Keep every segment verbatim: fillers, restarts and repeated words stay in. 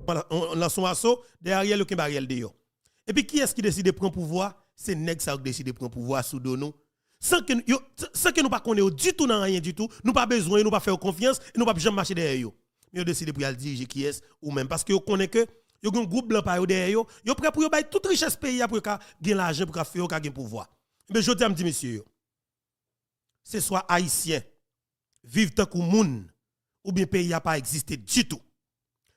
on, on, lanse yon aso, dèyè Ariel, yo kenbe Ariel deyò. Epi kiyès ki deside pran pouvwa? Se nèg sa yo ki deside pran pouvwa sou do nou. San ke, yo, san ke nou pa konnen yo ditou nan anyen ditou, nou pa bezwen yo, nou pa fè yo konfyans, e nou p ap janm mache dèyè yo. Men yo deside pou y al dirije kiyès? Ou menm. Paske yo konnen ke yo gen yon gwoup blan pa yo dèyè yo, yo prè pou yo bay tout richès peyi a pou yo ka gen lajan, pou yo ka fè yo ka gen pouvwa. Ebyen, jodi a m di mesye yo, se swa Ayisyen viv tankou moun, oubyen peyi a pa egziste ditou.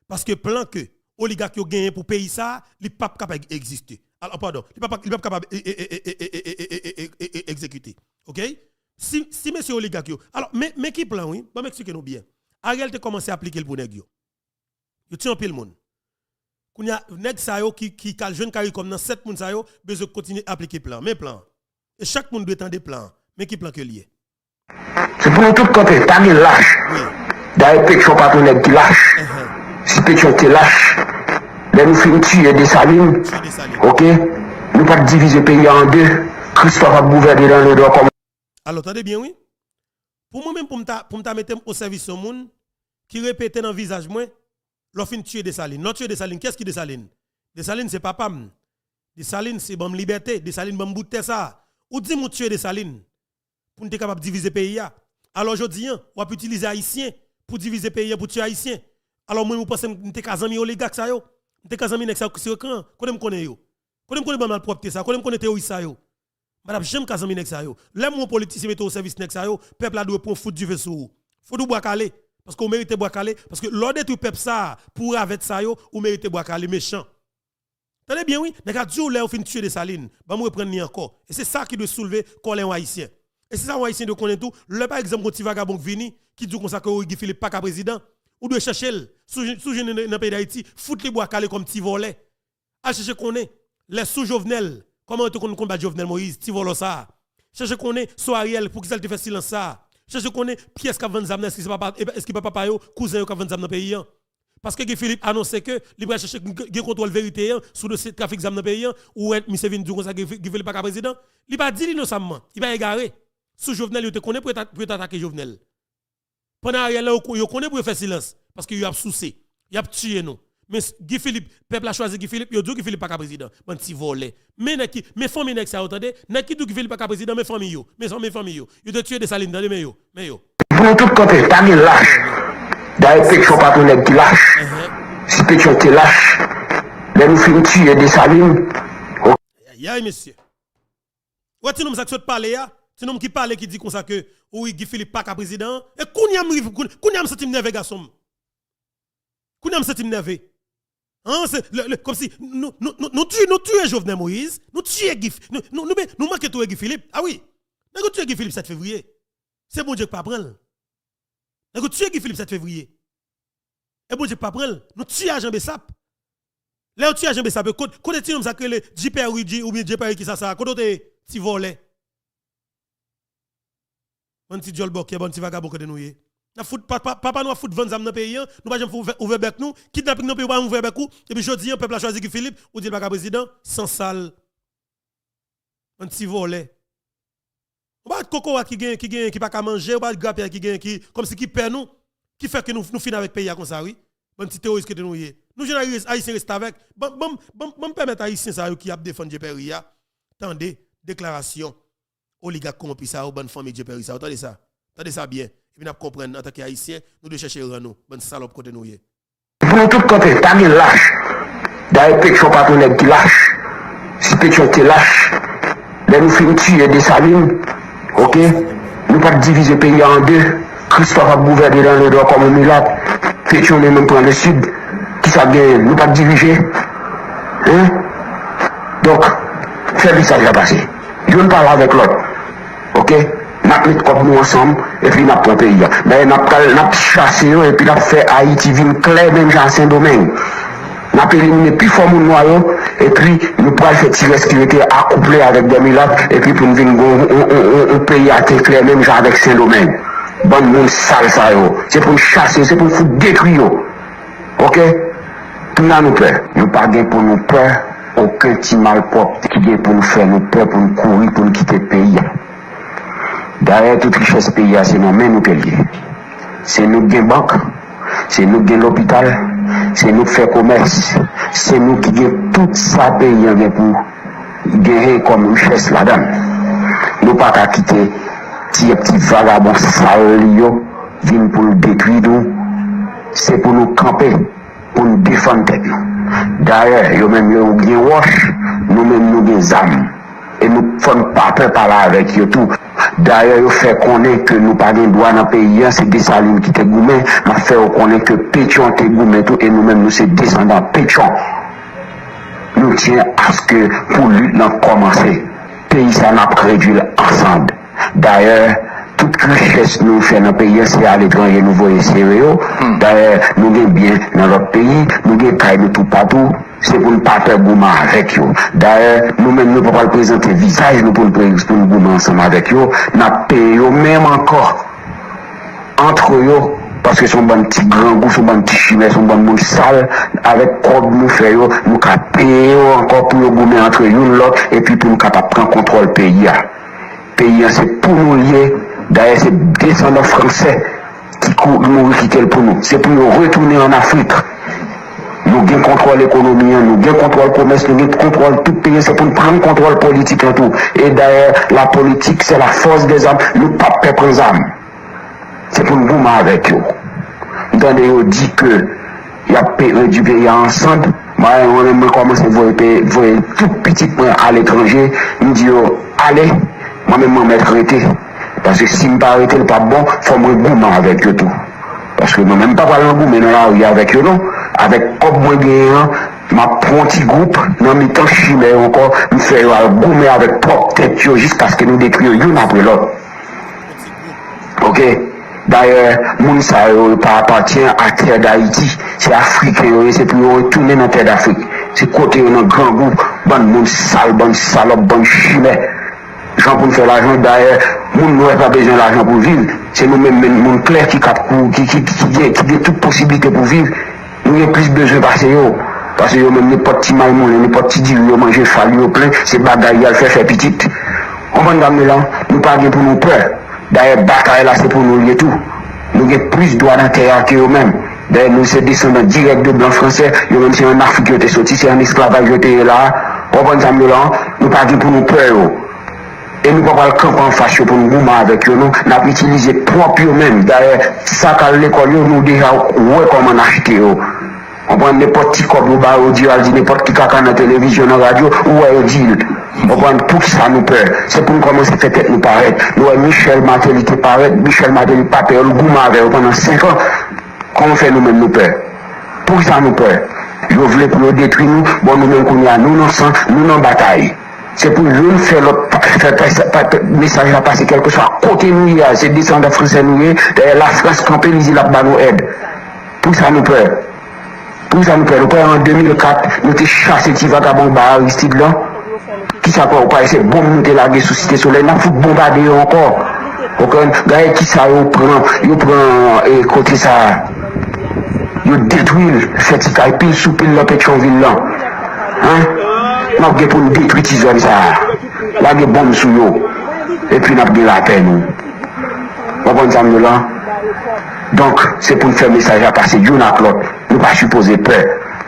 Paske plan ke oligak yo genyen pou peyi sa a, li p ap kapab egziste. Alò, padon, li p ap, li p ap kapab e, e, e, egzekite. Oke? Si, si mesye oligak yo. Alò, men, men ki plan, wi. Ban m eksplike nou byen. Ariel te kòmanse aplike l pou nèg yo. Yo tiye anpil moun. Kounye a, nèg sa yo ki, ki k al jwenn CARICOM nan, sèt moun sa yo, bezwen kontinye aplike plan. Men plan an. E chak moun dwe tande plan an. Men ki plan ke l ye. Se pou nou tout kanpe, pa gen lach. Dayè Petyon pa t yon nèg ki lach. Si Petyon te lach, lè nou fin tiye Desalin, oke, nou pa t divize peyi a an de, Kristòf ap gouvène nan lodò kòm. Alò, tande byen, wi. Pou mwen menm, pou m ta, pou m ta mete m o sèvis yon moun ki repete nan vizaj mwen, lè w fin tiye Desalin. Lè w tiye Desalin, kiyès ki Desalin? Desalin se papa m. Desalin se ban m libète. Desalin ban m bout tè sa a. Ou di m ou tiye Desalin pou n te kapab divize peyi a. Alò jodi a, w ap itilize Ayisyen pou divize peyi a, pou tiye Ayisyen. Alò mwen, ou panse m te ka zanmi oligak sa yo? M te ka zanmi nèg sa yo ki sou ekran an? Kote m konnen yo? Kote m konnen bann malpwòpte sa yo? Kote m konnen teworis sa yo? M pa t ap janm ka zanmi nèg sa yo. Lè m wè yon politisyen mete w o sèvis nèg sa yo, pèp la dwe pran fout dife sou ou. Fout ou bwa kale. Paske ou merite bwa kale. Paske lè w detwi pèp sa a pou ravèt sa yo, ou merite bwa kale, mechan. Tande byen wi, nèg la di w lè yo fin tiye Desalin, ban m reprann li ankò. E se sa ki dwe soulve kòlè yon Ayisyen. E se sa yon Ayisyen dwe konnen tou, lè pa egzanp gon ti vagabon k vini, ki di w konsa ke wi Guy Philippe pa ka prezidan, ou dwe chèche l, si w, si w jwenn li nan peyi Dayiti, fout li bwa kale kòm ti vòlè. Al chèche konnen, lè sou Jovenel, kòman yo te konn konbat Jovenel Moïse, ti vòlò sa a. Chèche konnen, sou Ariel, poukisa l te fè silans sa a. Chèche konnen, kiyès k ap vann zam nan, èske se papa, èske pa papa yo, kouzen yo k ap vann zam nan peyi an. Paske Guy Philippe anonse ke li pral chèche gen kontwòl verite an sou dosye trafik zam nan peyi an, ou wè misye vin di w konsa Guy Philippe pa ka prezidan. Li pa di l inosamman, li pa egare. Sou Jovenel, yo te konnen pou yo ta, pou yo ta atake Jovenel. Pandan Ariel la, yo, yo konnen pou yo fè silans, paske yo ap souse, y ap tiye nou. Men Guy Philippe, pèp la chwazi Guy Philippe, yo di w Guy Philippe pa ka prezidan. Bann ti vòlè. Men nèg ki, men fanmi nèg sa yo, tande. Nèg ki di w Guy Philippe pa ka prezidan, men fanmi yo. Men, men fanmi yo. Yo te tiye Desalin, tande, men yo. Men yo. Pou nou tout kanpe, pa gen lach. Dayè Petyon pa t yon nèg ki lach. Si Petyon te lach, lè nou fin tiye Desalin, Ayayay, mesye. Ou wè ti nonm sa k sot pale a? Ti nonm ki pale ki di konsa ke wi Guy Philippe pa ka prezidan an. E kounye a m rive, kounye a m santi m nève gason m. Kounye a m santi m nève. An, se, le, le, kòmsi nou, nou, nou, nou tiye, nou tiye Jovenel Moïse, nou tiye Guy, nou, nou, nou, nou manke touye Guy Philippe. A wi. Nèg yo tiye Guy Philippe sèt fevriye. Se Bondye k pa pran l. Nèg yo tiye Guy Philippe sèt fevriye. E Bondye k pa pran l. Nou tiye ajan Bsap. Lè yo tiye ajan Bsap yo, kote, kote ti nonm sa k rele Djipèri, Dji, oubyen Djepèri kisa sa, kote w te ye? Ti vòlè. Bann ti djòl bòkyè, bann ti vagabon kote nou ye? N ap fout, pa, pa, papa nou ap fout vann zam nan peyi an, nou pa janm ouvè, ouvè bèk nou, kidnaping nan peyi ou pa janm ouvè bèk ou, epi jodi an pèp la chwazi Guy Philippe, ou di l pa ka prezidan, sansal. Bann ti vòlè. Yon pakèt kokorat ki gen, ki gen, ki pa ka manje, yon pakèt grapyay ki gen, ki, kòmsi ki pè nou, ki fè ke nou, nou fini avèk peyi a konsa, wi. Bann ti teworis kote nou ye. Nou jwenn Ayi-, Ayisyen restavèk. Ban, ban, ban, ban m pèmèt Ayisyen sa yo ki ap defann Djepèri a, tande deklarasyon oligak kowonpi sa yo, bann fanmi Djepèri sa yo. Tande sa. Tande sa byen. Epi n ap konprann, antanke Ayisyen, nou dwe chèche ran nou, bann salòp kote nou ye. Pou nou tout kanpe, pa gen lach. Dayè Petyon pa t yon nèg ki lach. Si Petyon te lach, lè nou fin tiye Desalin, oke, nou pa t divize peyi a an de. Kristòf ap gouvène nan lodò kòm yon milat. Petyon li menm pran lesid. Kisa k genyen? Nou pa t divize. Hein? Donk, fè mesaj la pase. Youn pale avèk lòt. Oke? N ap met kòb nou ansanm, epi n ap pran peyi a. Dayè, n ap pral, n ap chase yo, epi n ap fè Ayiti vin klè menm jan a Sendomeng. N ap elimine pi fò moun nwa yo, epi nou pral fè ti rès ki rete akouple avèk dè milat, epi pou n vin gen yon, yon, yon, yon, yon peyi a te klè menm jan avèk Sendomeng. Bann moun sal sa yo. Se pou n chase yo, se pou n fout detwi yo. Oke? Kounya nou pè. Nou pa gen pou nou pè okenn ti malpwòpte ki gen pou nou fè nou pè pou n kouri pou n kite peyi a. Dayè tout richès peyi a se nan men nou ke l ye. Se nou k gen bank, se nou k gen lopital, Se nou k fè komès. Se nou ki gen tout sa peyi an gen pou genyen kòm richès ladan l. Nou pa ka kite ti, ti vagabon sal li yo vin pou l detwi nou. Se pou nou kanpe, pou n defann tèt nou. Dayè, yo menm yo gen wòch, nou menm nou gen zam. E nou fò n pa pè pale avèk yo tou. Dayè, yo fè konnen ke nou pa gen dwa nan peyi an, se Desalin ki te goumen, m ap fè yo konnen ke Petyon te goumen tou, e nou menm nou se desandan Petyon. Nou tyen aske pou lit lan kòmanse. Peyi sa n ap redwi l ansanm. Dayè, tout richès nou fè nan peyi an, se aletranje nou voye sere yo. Dayè, nou gen byen nan lòt peyi, nou gen kay nou toupatou. Se pou n pa pè goumen avèk yo. Dayè, nou menm, nou pa pral prezante vizaj nou pou n pre-, pou n goumen ansanm avèk yo. N ap peye yo menm ankò. Antre yo, paske se yon bann ti grangou, se yon bann ti chimè, se yon bann moun sal. Avèk kòb nou fè yo, nou ka peye yo ankò pou yo goumen antre youn lòt, epi pou nou kapab pran kontwòl peyi a. Peyi an se pou nou l ye. Dayè, se desandan fransè ki kou-, mouri kite l pou nou. Se pou yo retounen ann Afrik. Nou gen kontwòl ekonomi an, nou gen kontwòl komès, nou gen kontwòl tout peyi an. Se pou n pran kontwòl politik lan tou. E dayè, la politique, c'est la force des armes. Nou p ap pè pran zam. Se pou n goumen avèk yo. M tande yo di ke y ap pe-, redwi peyi a an sann. Mwen, mwen menm, mwen kòmanse voye pe-, voye tout pitit mwen aletranje. M di yo, ale, mwen menm, mwen mèt rete. Paske si m pa rete, l p ap bon, fò mwen goumen avèk yo tou. Paske mwen menm, m pa pral nan goumen nan lari avèk yo, non. Avèk kòb mwen genyen an, m ap pran yon ti gwoup nan mitan chimè yo ankò, m fè yo al goumen avèk pwòp tèt yo jiskaske nou detwi yo youn apre lòt. Oke? Dayè, moun sa yo, yo pa apatyen a tè Dayiti. Se Afriken yo ye, se pou yo retounen nan tè Dafrik. Se kote yo nan grangou, bann moun sal, bann salòp, bann chimè. Jan pou n fè lajan, dayè, moun nwè pa bezwen lajan pou viv. Se nou menm, menm moun klè ki kap kou-, ki, ki, ki gen, ki gen tout posiblite pou viv. Nou gen plis bezwen pase yo. Paske yo menm, nenpòt ti may moulen, nenpòt ti diri yo manje, fal yo plen, se bagay y al fè, fè pitit. Konprann sa m di la? Nou pa gen pou nou pè. Dayè, batay la, se pou nou l ye tou. Nou gen plis dwa nan tè a ke yo menm. Dayè, nou se desandan dirèk de blan fransè. Yo menm, se ann Afrik yo te soti, se ann esklavaj yo te ye la a. Konprann sa m di la? Nou pa gen pou nou pè yo. E nou pa pral kanpe anfas yo pou n goumen avèk yo, non. N ap itilize pwòp yo menm. Dayè, sa k al lekòl yo, nou deja wè kòman n achte yo. Konprann, nenpòt ti kòb yo ba yo, di yo al di nenpòt ki kaka nan televizyon, nan radyo, ou wè yo di l. Konprann, poukisa nou pè? Se pou n kòmanse fè tèt nou parèt. Nou wè Michel Martelly te parèt, Michel Martelly pa pè yo, l goumen avè yo pandan senk an. Kòman fè nou menm nou pè? Poukisa nou pè? Yo vle pou yo detwi nou, bon, nou menm kounye a, nou nan san, nou nan batay. Se pou youn fè lòt pa-, fè pa-, pa-, mesaj la pase kèlkeswa kote nou ye a, se desandan fransè nou ye. Dayè, Lafrans kanpe, li di l ap ba nou èd. Poukisa nou pè? Poukisa nou pè? Nou pè an de mil kat, nou te chase ti vagabon ba Aristide lan. Kisa k fè ou pa wè se bonm nou te lage sou Site Solèy, n ap fout bonbade yo ankò. Ou konprann? Gade kisa yo pran, yo pran, e, kote sa a. Yo detwi l, fè ti kay pil sou pil nan Petyonvil lan. Hein? N ap gen pou n detwi ti zòn sa a. Lage bonm sou yo. Epi n ap gen lapè nou. Ou konprann sa m di w la? Donk, se pou n fè mesaj la pase youn ak lòt. Nou pa sipoze pè.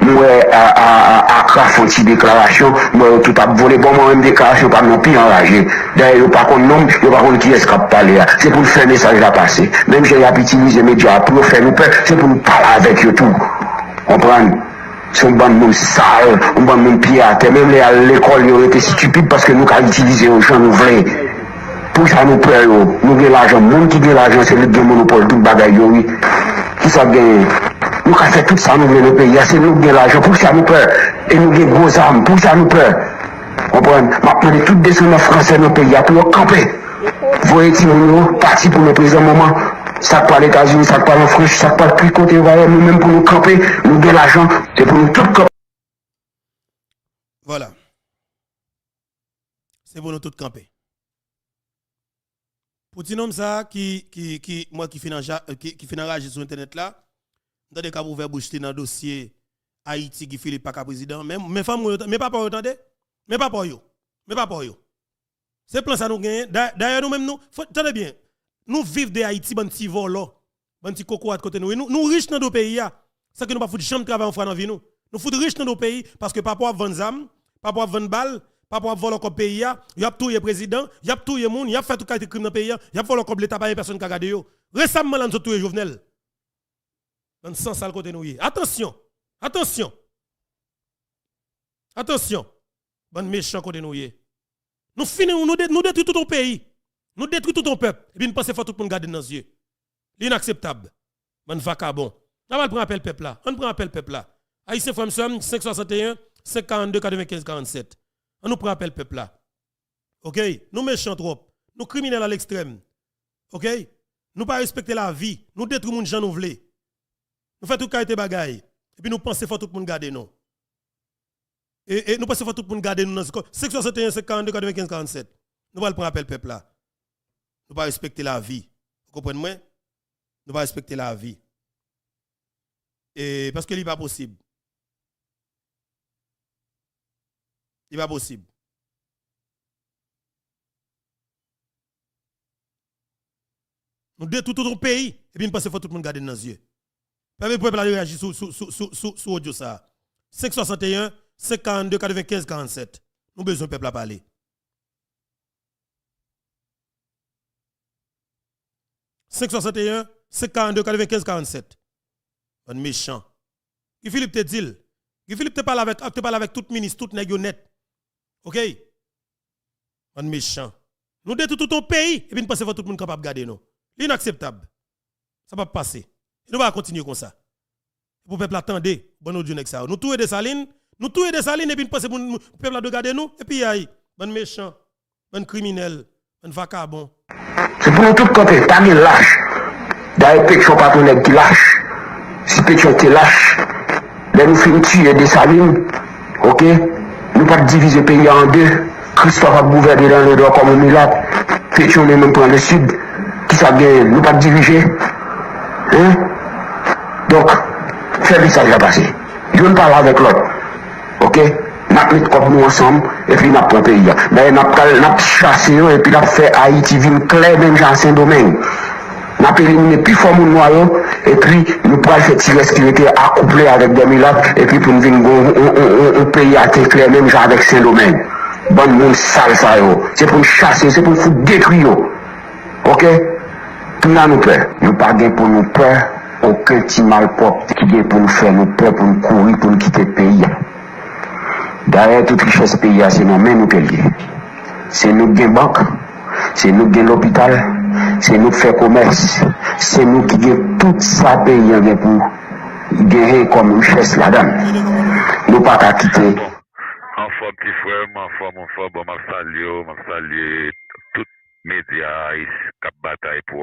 M wè a, a, a, Akra fè yon ti deklarasyon, m wè yo tout ap vole. Bon, mwen menm deklarasyon pa m nan pi anraje. Dayè, yo pa konn non m, yo pa konn kiyès k ap pale a. Se pou n fè mesaj la pase. Menm jan y ap itilize medya a pou yo fè nou pè, se pou n pale avèk yo tou. Konprann? Se yon bann moun sal, yon bann moun pye atè. Menm lè y al lekòl, yo rete estipid paske nou ka itilize yo jan nou vle. Poukisa nou pè yo? Nou gen lajan. Moun ki gen lajan, se li k gen monopòl tout bagay yo, wi. Kisa k genyen? Nou ka fè tout sa nou vle nan peyi a, se nou k gen lajan. Poukisa nou pè? E nou gen gwo zam. Poukisa nou pè? Konprann? M ap mande tout desandan fransè nan peyi a pou yo kanpe. Voye timoun yo pati pou leprezan moman. Sa k pral Etazini, sa k pral an Frans, sa k pral ki kote yo va ye, nou menm pou nou kanpe, nou gen lajan, se pou nou tout kanpe. Vwala. Se pou nou tout kanpe. Pou ti nonm sa a ki, ki, ki, m wè ki fin anja-, ki, ki fin anraje sou entènèt la, m tande k ap ouvè bouch li nan dosye Ayiti, Guy Philippe pa ka prezidan. Men, men fanm mwen yo, men papa yo tande. Men papa yo. Men papa yo. Se plan sa nou genyen. Da-, dayè nou menm nou, fò, tande byen, nou viv de Ayiti, bann ti vòlò, bann ti kokorat kote nou ye. Nou, nou rich nan do peyi a. Sa ke nou pa fout janm travay yon fwa nan vi nou. Nou fout rich nan do peyi, paske papa w ap vann zam, papa w ap vann bal, papa w ap vòlò kòb peyi a, y ap touye prezidan, y ap touye moun, y ap fè tout kalite krim nan peyi a, y ap vòlò kòb leta, pa gen pèsonn ka gade yo. Resamman la, nou sot touye Jovenel. Bann sansal kote nou ye. Atansyon! Atansyon! Atansyon! Bann mechan kote nou ye. Nou fini, nou, de, nou detwi tout yon peyi. Nou detwi tout yon pèp. Epi n panse fò tout moun gade n nan zye. Li inakseptab. Bann vakabon. N a pral pran apèl pèp la. Ann pran apèl pèp la. Ayisyen frè m, sè m, senk swasanteyen, senk karannde, katrevenkenz, karannsèt. Ann nou pran apèl pèp la. Oke? Nou mechan twòp. Nou kriminèl a lekstrèm. Oke? Nou pa respekte lavi. Nou detwi moun jan nou vle. Nou fè tout kalite bagay. Epi nou panse fò tout moun gade nou. E, e nou panse fò tout moun gade nou nan zye. Senk swasanteyen, senk karannde, katrevenkenz, karannsèt. Nou pral pran apèl pèp la. Nou pa respekte lavi. Ou konprann mwen? Nou pa respekte lavi. E paske li pa posib. Li pa posib. Nou detwi tout yon peyi, epi n panse fò tout moun gade n nan zye. Pèmèt pèp la reyaji sou, sou, sou, sou, sou, sou odyo sa a. Senk swasanteyen, senk karannde, katrevenkenz, karannsèt. Nou bezwen pèp la pale. Senk swasanteyen, senk karannde, katrevenkenz, karannsèt. Bann mechan. Guy Philippe te di l. Guy Philippe te pale avèk, te pale avèk tout minis, tout nèg yo nèt. Oke? Bann mechan. Nou detwi tout yon peyi, epi n panse fò tout moun kanpe ap gade nou. Li inakseptab. Sa p ap pase. E nou pa ka kontinye konsa. Pou pèp la tande, bann odyo nèg sa yo. Nou touye Desalin, nou touye Desalin, epi n panse moun, moun, pèp la dwe gade nou, epi ay, bann mechan, bann kriminèl, bann vakabon. Se pou nou tout kanpe, pa gen lach. Dayè, Petyon pa t yon nèg ki lach. Si Petyon te lach, lè nou fin tiye Desalin, oke, nou pa t divize peyi a an de. Kristòf ap gouvène nan Ledò kòm yon milat. Petyon li menm pran Lesid. Kisa k genyen? Nou pa t dirije? Hein? Donk, fè mesaj la pase. Youn pale avèk lòt. Oke? N ap met kòb nou ansanm, epi n ap pran peyi a. Dayè, n ap pral, n ap chase yo, epi n ap fè Ayiti vin klè menm jan a Sendomeng. N ap elimine pi fò moun nwa yo, epi nou pral fè ti rès ki rete akouple avèk de milat, epi pou n vin gon yon, yon, yon, yon peyi a te klè menm jan avèk Sendomeng. Bann moun sal sa yo. Se pou n chase yo, se pou n fout detwi yo. Oke? Kounya nou pè. Nou pa gen pou nou pè okenn ti malpwòpte ki gen pou nou fè nou pè pou n kouri, pou n kite peyi a. Dayè, tout richès peyi a, se nan men nou ke l ye. Se nou k gen bank, se nou k gen lopital, se nou k fè komès, se nou ki gen tout sa peyi a gen pou genyen kòm richès ladan l. Nou pa ka kite. Anfòm, ti frè m, anfòm, anfòm. Bon, m ap salye w, m ap salye tout medya k ap batay pou